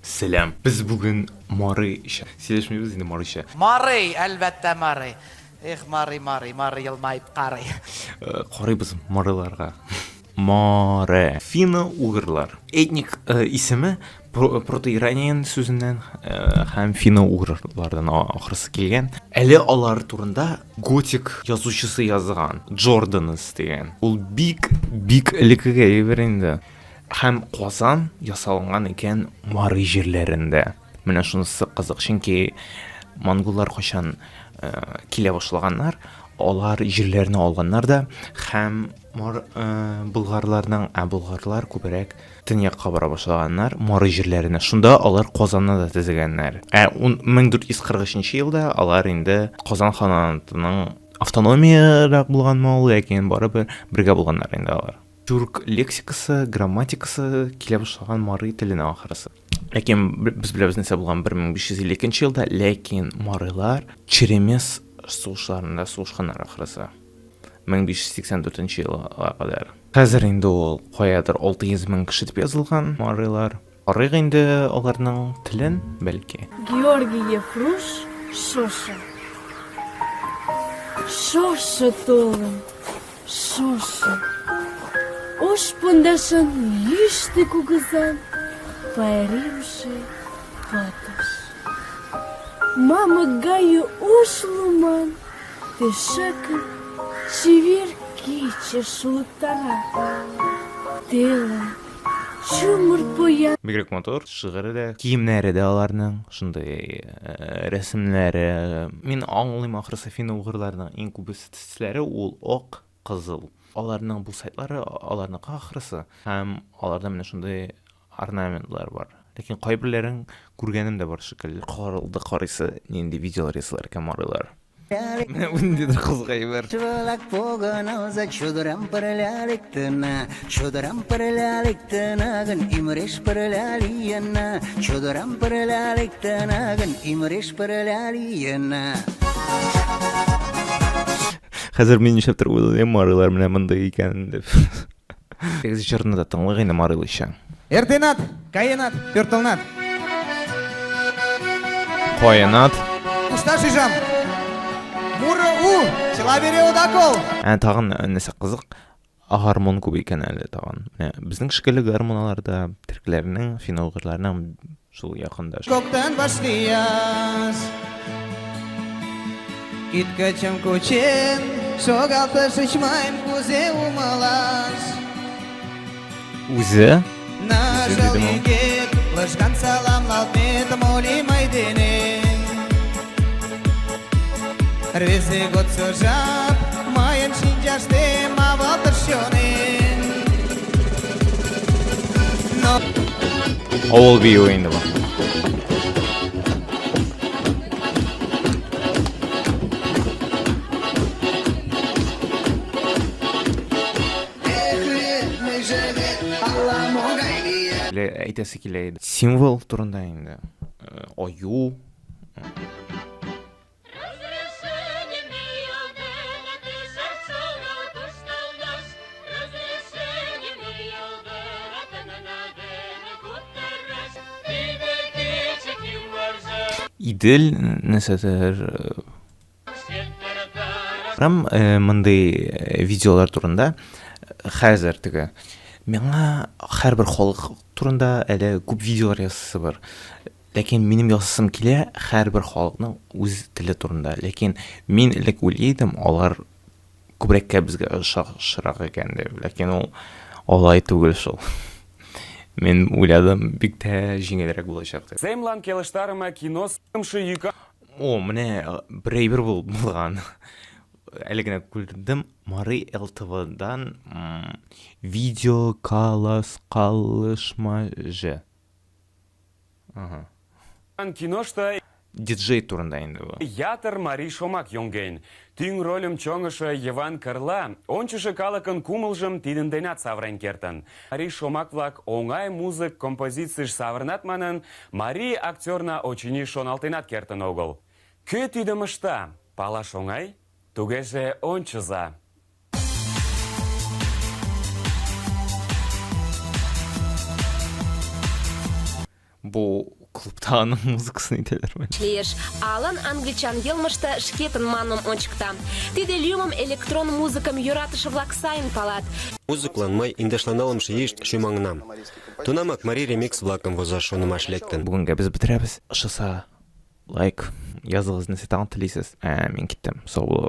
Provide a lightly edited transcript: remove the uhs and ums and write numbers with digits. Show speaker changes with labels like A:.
A: Сәлам. Без бүген марыйча сөйләшмибез инде марыйча.
B: Марый, әлбәттә, марый. Эх, марый, марый, марый елмаеп карый.
A: Карыйбыз марыйларга. Маре. Финно-угырлар. Этник исеме протоираниан сүзеннән һәм финно-угырлардан ахрысы килгән. Әле алар турында готик язучысы язган, Джорданес дигән. Ул бик, бик элеккеге әйбер инде. Һәм Казан ясалынган икән Мари җирләрендә. Менә шунысы кызык, чөнки монголлар кайчан э, килә башлаганнар, алар җирләрне алганнар да һәм мар, э, болгарларның, ә болгарлар күбрәк төньякка бара башлаганнар, Мари җирләренә. Шунда алар Казанны да төзегәннәр. Ә 1443 елда алар инде Казан ханатының автономиярәк булганмы ул, ләкин барыбер бергә булганнар инде алар. Тюрк лексикасы, грамматикасы килә башлаган мари теленә ахрысы. Ләкин без беләбез нәрсә булган 1552 елда, ләкин марилар Черемес сугышларында сугышканнар ахрысы. 1584 елга кадәр. Хәзер инде ул каядыр 600 мең кеше дип язылган марилар. Карыйк инде аларның телен, бәлки.
C: Георгий Ефруш Шоша Шошо толын, шошо Ош пондашан йӱштӧ кугызан Пайремже пытыш. Мамык гае ош луман Тӧшакым чевер кече шулыктара. Телым Чумыр поян.
A: Бигрәк матур, шигыре дә, киемнәре дә аларның, шундый рәсемнәре. Мин аңлыйм ахрысы финно-угырларның иң күбесе төсләре ул ак, кызыл. Аларның бу сайтлары аларныкы ахрысы һәм аларда менә шундый орнаментлар бар. Ләкин кайберләрен күргәнем дә бар шикелле. Каралды карыйсы нинди видеолар ясыйлар икән марилар. Менә бу ниндидер кызык әйбер. Хәзер мин нишләптер уйлыйм, марилар менә мондый икән дип. Тегез җырны да тыңлыйк инде марилыча.
D: Эртенат, каенат, пӧртылнат.
A: Каенат.
D: Кушташ ӱжам. Муро у, чыла вере ода кол.
A: Ә тагын нәрсә кызык, гармун күп икән әле тагын. Менә безнең шикелле гармун аларда, төркләрнең, финно-угырларның шул якында.
D: Коктын вашлияш. Кид-кычым кучен, шогалтышыч мыйым кузе умылаш.
A: Үзе?
D: Ныжыл
A: дидем ул.
D: йӱкет, лыжган саламлалтмет мо ли мый денем. Рвезе годсо жап, мыйын шинчаштем авалтыш чонем. Но
A: Авыл биюе инде бу. Әйтәсе килә иде. Символ турында инде. Э, аю. Идел нәрсәдер Рам э, мондый э, видеолар турында хәзер теге миңа һәрбер халык турында әле күп видеолар ясасы бар. Ләкин минем ясасым килә һәрбер халыкның үз теле турында. Ләкин мин элек уйлый идем, алар күбрәккә безгә ошашрак икән дип. Ләкин ул алай түгел шул. Мин уйладым, бик тә җиңелрәк булачак дип.
E: Землан келыштарыме кино сымшы юка.
A: О, менә бер әйбер булган. Әле генә күрдем, Мари ЛТВдан видео калас калышмажы. Ага.
E: Киношта
A: Диджей турында инде бу.
E: Ятыр марий шомак йоҥген. Тӱҥ рольым чоҥышо Йыван Карла ончышо калыкын кумылжым тидын денат савырен кертын. Марий шомак-влак оҥай музык композицийыш савырнат манын, марий актерна, очыни, шоналтенат кертын огыл. Кӧ тидым ышта, палаш оҥай? Тугеже ончыза.
A: Бу клубта аның музыкасын итәләрме?
F: Лиеш. Алан англичан йылмыште шкетын манмым ончыкта. Тиде лӱмым электрон музыкым йӧратыше-влак сайын палат.
G: Музыклан мый индешланылымше ийыште шӱмаҥынам. Тунамак марий ремикс-влакым возаш шонымаш лектын.
A: Бүгенгә без бетерәбез. Ошаса, лайк языгыз, нәрсә тагын телисез. Ә мин киттем. Сау булыгыз.